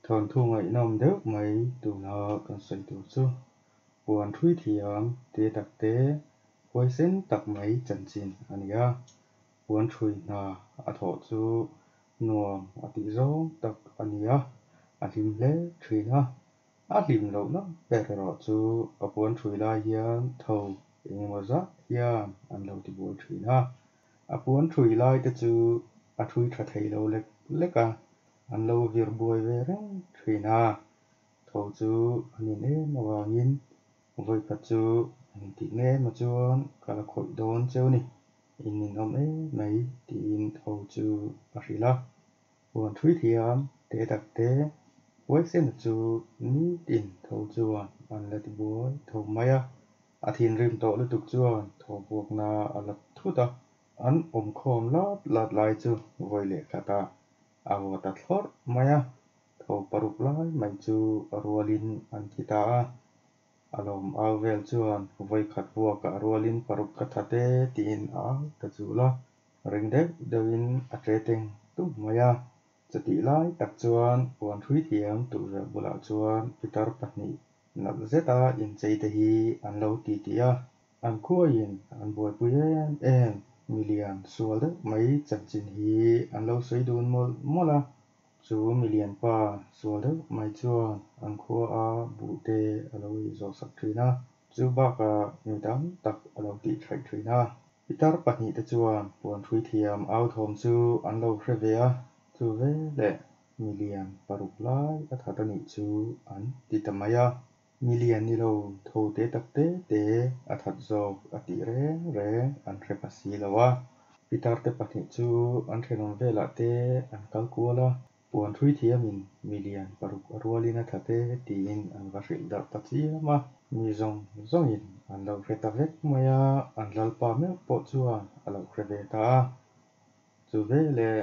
Thawnthu ngaihnawm deuh mai tuna kan sawi tur chu puan thui thiam te tak te huaisen tak mai chanchin a ni a. Puan thui hna a thawh chu nuam a tih zawng tak a ni a, a hlim hle thin a. A hlim lohna ber erawh chu a puan thui lai hian tho eng emaw zat hian an lo ti buai thin a. A puan thui lai te chu a thui tha thei lo lek lek a, an lo vir buai ve reng thin a. Tho chu an in em avangin vawikhat chu engtik nge emaw chuan ka la khawih dawn cheu ni, in ninawm em mai tiin tho chu a hrilh a. Huan thui thiam te tak te huaisena chu nitin tho chuan an la ti buai tho mai a. A thinrim tawh lutuk chuan thawhbuakna a la thut a, an awmkhawm lat lat lai chu vawi leh khatah a vaw ta thlawrh mai a, tho paruk lai mai chu a rualin an thi ta a. A lawm au vel chuan vawi khat vuakah a rualin paruk ka that e tiin a au ta chul a, ring deuh deuhin a ṭe teng tung mai a. Chutih lai tak chuan puan hrui thiam tukverh bulah chuan pitar pahnih nalh zeta inchei te hi an lo ti ti a, an khuaiin an buaipui em em milian sual deuh mai chanchin hi an lo sawi dun mawlh mawlh a. Chu milian pa sual deuh mai chuan an khua a buh te a lo ei zawh sak thin a, chu bakah mi tam tak a lo tih thaih thin a. Pitar pahnihte chuan puan hrui thiam au thawm chu an lo hre ve a, chu veleh milian paruk lai a that a nih chu an ti ta mai a. Milian ni lo tho te tak te te a that zawk a tih reng reng an hre pha si lo a. Pitar te pahnih chu an thenawm velah te an kal kual a, puan hrui thiamin milian paruk a rualin a that e tiin an va hrilh darh ta chiam a. Mi zawng zawngin an lo hre ta vek mai a, an lalpa meuh pawh chuan a lo hre ve ta a. Chu veleh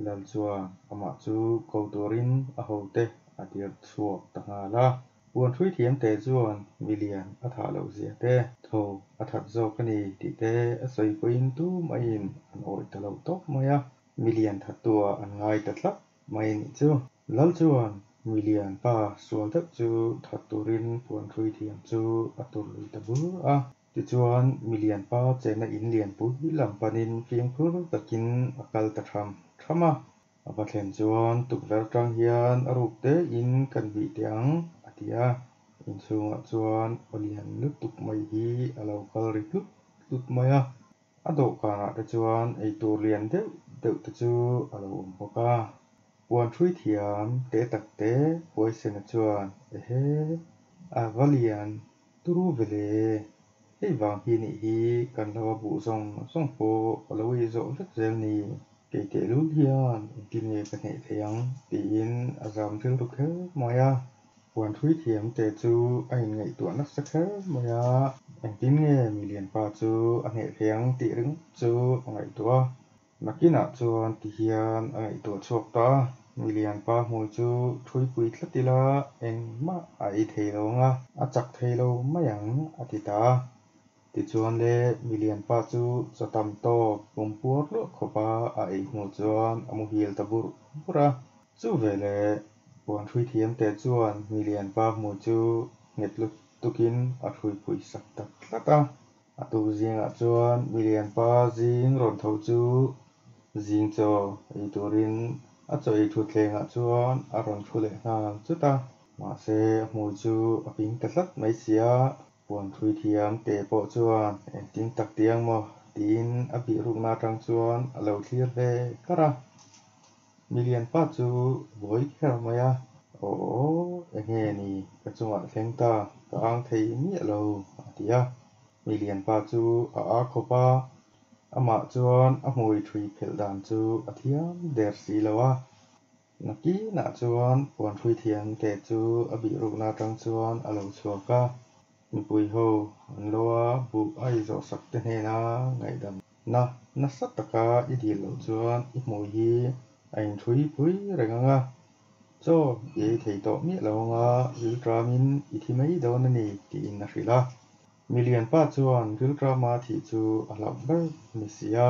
Lal chuan amah chu ko turin a hote a tir chhuak ta nghal a. Puan hrui thiam te chuan milian a thah loh zia te, tho a that zawk a ni tih te a sawi pawhin tumaiin an awih ta lo tawp mai a, milian thattua an ngai ta tlat mai a nih chu. Lal chuan milian pa sual deuh chu that turin puan hrui thiam chu a tur lui ta bur a. Tichuan, milian pa chenna in lianpui lam panin fimkhur takin a kal ta tham tham a. A va thlen chuan tukverh atang hian a ruk tein kan bih teh ang, a ti a. Inchhungah chuan aw lian lutuk mai hi a lo kal ri tlut tlut mai a. A dawhkanah te chuan eitur lian deuh deuh te chu a lo awm bawk a. Puan hrui thiam te tak te Huaisena chuan, Ehe, a va lian turu ve le, hei vang hi nih hi kan lo a buh zawng zawng pawh a lo ei zawh vek zel ni, kei tehlul hian engtin nge ka hneh thei ang tiin a zam rilru kher mai a. Puan hrui thiam te chu a inngaihtuah nasa kher mai a, engtin nge milianpa chu a hneh thei ang tih ringawt chu a ngaihtuah a. Nakinah chuan ti hian a ngaihtuah chhuak ta a, milianpa hmui chu ṭhuipui tlat ila engmah a ei thei lo ang a, a chak thei lo mai ang a ti ta a. Tichuan le milianpa chu chaw tam tawk pum puar luah khawp a a ei hnu chuan a muhil ta burh burh a. Chu veleh puan hrui thiam teh chuan milianpa hmui chu nghet lutukin a hruipui sak ta tlat a. A tuk zingah chuan milianpa zing rawn tho chu zing chaw ei turin a chaw ei thutthlengah chuan a rawn thu leh nghal chut a. Mahse a hmui chu a ping ta tlat mai si a, puan thui thiam te pawh chuan engtin tak tiang maw tiin a bihrukna atang chuan a lo thlir ve kar a. Milianpa chu buai kher mai a, Aw, enge ni ka chungah thleng ta, ka ang thei miah lo, a ti a. Milianpa chu a a khawp a, amah chuan a hmui thui phelh dan chu a thiam der si lo a. Nakinah chuan puan hrui thiam te chu a bihrukna atang chuan a lo chhuak a, mipui ho an lo a buh a i zawhsak te hnena ngaihdam Na nasa taka i dil loh chuan i hmui hi a inṭhui pui reng ang a, chaw i ei thei tawh miah lo ang a, rilṭamin i thi mai dawn a ni tiin a hrilh a. Milianpa chuan rilṭama thih chu a hlauh ber a ni si a,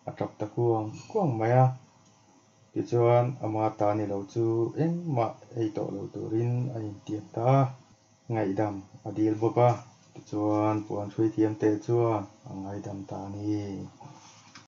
a ṭap ta kuang kuang mai a. Tichuan, ama ta ni lo chu engmah ei tawh lo turin a intiam ta a, ngaihdam a dil bawk a. Tichuan, puan hrui thiamte chuan a ngaidam ta a ni.